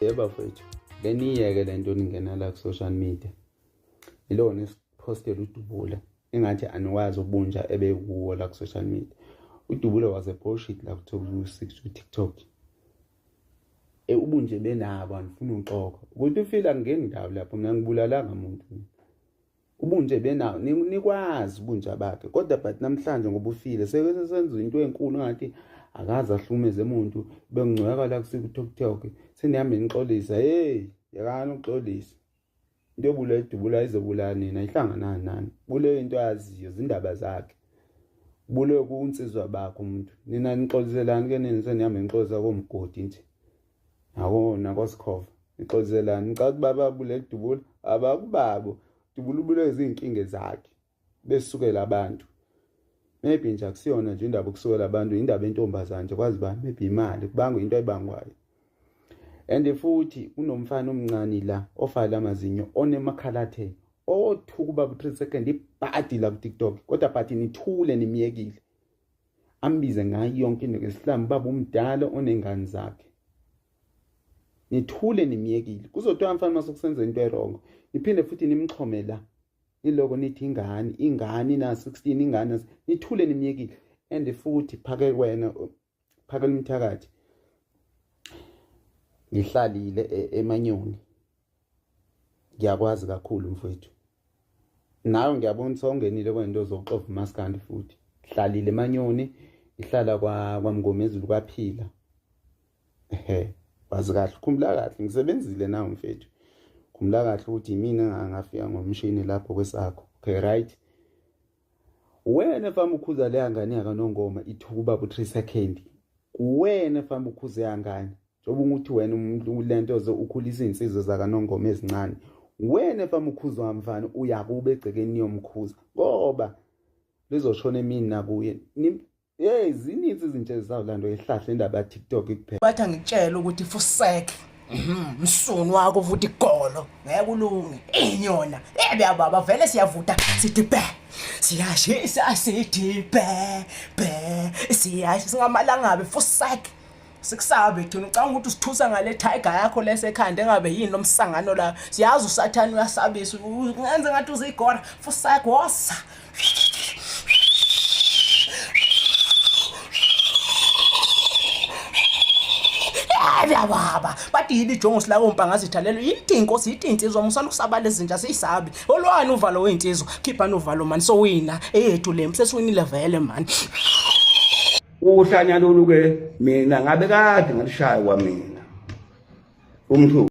Yebo bafethu, beniyeke le nto ningena la ku-social media. Ilona esiphostela uDubula engathi anikwazi ukubunja ebekuwo la ku-social media. UDubula was a bullshit la ku-TikTok. Ubunje benabo anifuni uxoka. Ukuthi ufila ngeni ndawo lapho mina ngibulalanga muntu. Ubunje benawo nikwazi ubunja bakhe kodwa but namhlanje ngoba ufile sesenza into enkulu ngathi akaze ahlumeze umuntu bengcweka la kusiku-TikTok senihambe nixolisa. Hey, yekani ukuxolisa. Into yobula idubula izobulala nina ayihlanganani nani. Buleyo into ayaziyo zindaba zakhe. Buleyo kunsizwa bakho umuntu. Nina nixoliselani ke nini senihambe nixolisa komgodi nje. Nako nakosikhova. Nixoliselani ngicela ukuthi baba bule dubula abakubabo. Dubula ubule izinkinga zakhe. Besukela abantu. Maybe nje akusiyona nje indaba ukusukela abantu, indaba entombazane nje kwazi ba maybe imali kubangwa into ayibangwayo. And futhi kunomfana omncane la ofala amazinyo onemakhalathe othuka ubaba 3 second ibhadi la ku TikTok kodwa but nithule nimyekile. Ambize ngayo yonke into ngesihlamu baba umdala onengane zakhe. Nithule nimyekile. Kuzothiwa mfana mase kusenza into erongo. Niphinde futhi nimxhome la. Niloko nithi ingane ingane na 16 ingane nithule nimyekile. And futhi phake wena phakela umthakathi. Ngihlalile eManyoni. Ngiyakwazi kakhulu mfowethu. Nawe ngiyabona ukuthi sewungenile kwento zokuxova umaskandi futhi. Hlalile eManyoni, ngihlala kwa kwaMngomezulu kwaphila. Ehe, wazi kahle, khumbula kahle ngisebenzile nawe mfethu. Khumbula kahle ukuthi yimina engafika ngomshini lapho kwesakho. Okay, right? Wena fama ukhuza leya ngane yakaNongoma ithuka ubaba u3 second. Kuwena fama ukhuza yangane. Njengoba ukuthi wena umuntu lento ze ukhulisa izinsizwa zakaNongoma ezincane. Wena fama ukhuzwa mfana uyakuba egcekeni yomkhuza ngoba lizoshona emini nakuye. Hey, zininzi izinto ezizawulandwa ihlahla indaba ya TikTok kuphela. Bathi angikutshela ukuthi fusek. Msunu wakho futhi igolo ngeke ulunge. Inyona. Ebe baba vele siyavutha sithi be. Siyashisa sithi be be. Siyashisa singamalangabe fusek. Sikusabe thina ucanga ukuthi usithusa ngale tiger yakho lesekhanda engabe yini lomsangano la. Siyazi usathane uyasabisa ungenza ngathi uzigora fusek wosa. Ya baba bathi yini ijongo silako mpangazitha lelo yithi inkosi yithi insizwa musana ukusaba lezi zinja siyisabi olwani uvalo weyinsizwa khiphani uvalo mani sowina eyethu le sesiwinile vele mani. Uhlanya lolu ke mina ngabe kade ngalishaya kwamina. Umthu